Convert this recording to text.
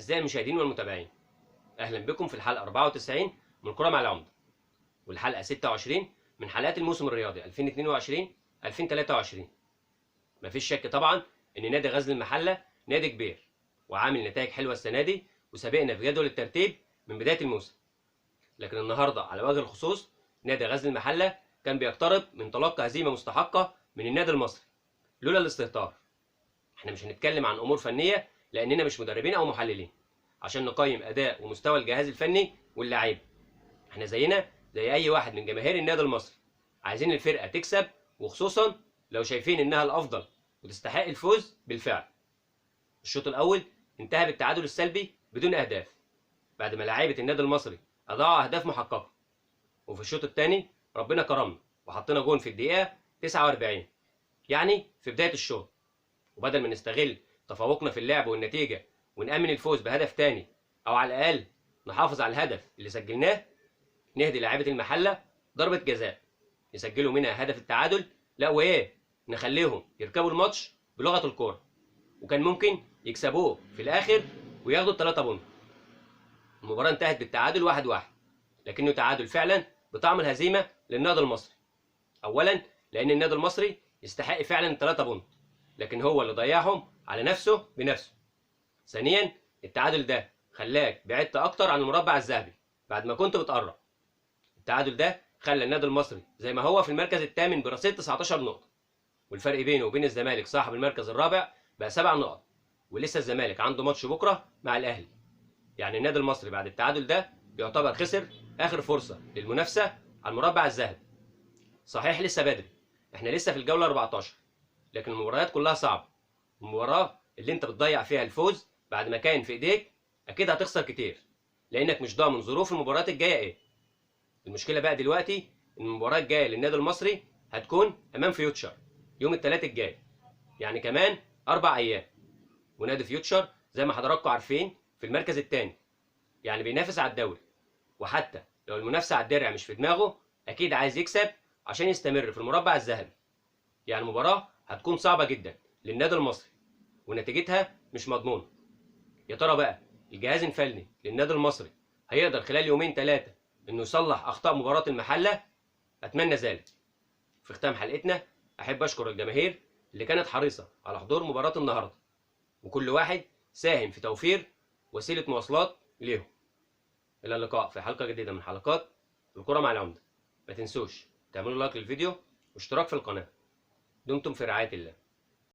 أعزائي المشاهدين والمتابعين، أهلا بكم في الحلقة 94 من كرة مع العمدة، والحلقة 26 من حلقات الموسم الرياضي 2022-2023. مفيش شك طبعا إن نادي غزل المحلة نادي كبير وعامل نتائج حلوة السنة دي وسابقنا في جدول الترتيب من بداية الموسم، لكن النهاردة على وجه الخصوص نادي غزل المحلة كان بيقترب من تلقي هزيمة مستحقة من النادي المصري لولا الاستهتار. احنا مش هنتكلم عن أمور فنية لأننا مش مدربين أو محللين عشان نقيم أداء ومستوى الجهاز الفني واللاعيبة. احنا زينا زي أي واحد من جماهير النادي المصري، عايزين الفرقة تكسب، وخصوصا لو شايفين إنها الأفضل وتستحق الفوز بالفعل. الشوط الأول انتهى بالتعادل السلبي بدون أهداف بعد ما لاعيبة النادي المصري أضاعوا أهداف محققة، وفي الشوط الثاني ربنا كرمنا وحطينا جون في الدقيقة 49، يعني في بداية الشوط، وبدل ما نستغل تفوقنا في اللعب والنتيجة ونأمن الفوز بهدف تاني أو على الأقل نحافظ على الهدف اللي سجلناه، نهدي لاعيبة المحلة ضربة جزاء يسجلوا منها هدف التعادل، لا وإيه، نخليهم يركبوا الماتش بلغة الكورة، وكان ممكن يكسبوه في الآخر وياخدوا الثلاثة بونت. المباراة انتهت بالتعادل 1-1، لكنه تعادل فعلا بطعم الهزيمة للنادي المصري. أولا لأن النادي المصري يستحق فعلا الثلاثة بونت، لكن هو اللي ضيعهم على نفسه بنفسه. ثانيا التعادل ده خلاك بعدت اكتر عن المربع الذهبي بعد ما كنت بتقرب. التعادل ده خلى النادي المصري زي ما هو في المركز الثامن برصيد 19 نقطة، والفرق بينه وبين الزمالك صاحب المركز الرابع بقى 7 نقط، ولسه الزمالك عنده ماتش بكرة مع الأهلي. يعني النادي المصري بعد التعادل ده يعتبر خسر آخر فرصة للمنافسة على المربع الذهبي. صحيح لسه بدري، احنا لسه في الجولة 14، لكن المباريات كلها صعبة. المباراة اللي انت بتضيع فيها الفوز بعد ما كان في ايديك اكيد هتخسر كتير، لانك مش ضامن ظروف المباريات الجاية ايه. المشكلة بقى دلوقتي ان المباراة الجاية للنادي المصري هتكون امام فيوتشر يوم الثلاث الجاي، يعني كمان 4 ايام، ونادي فيوتشر زي ما حضراتكم عارفين في المركز الثاني، يعني بينافس على الدوري، وحتى لو المنافسة على الدرع مش في دماغه اكيد عايز يكسب عشان يستمر في المربع الذهبي. يعني المباراة هتكون صعبة جدا للنادي المصري ونتيجتها مش مضمونة. يا ترى بقى الجهاز الفني للنادي المصري هيقدر خلال يومين 3 انه يصلح اخطاء مباراة المحلة؟ اتمنى ذلك. في ختام حلقتنا احب اشكر الجماهير اللي كانت حريصة على حضور مباراة النهاردة، وكل واحد ساهم في توفير وسيلة مواصلات ليهم. الى اللقاء في حلقة جديدة من حلقات الكرة مع العمدة. ما تنسوش تعملوا لايك للفيديو واشتراك في القناة. دمتم في رعاية الله.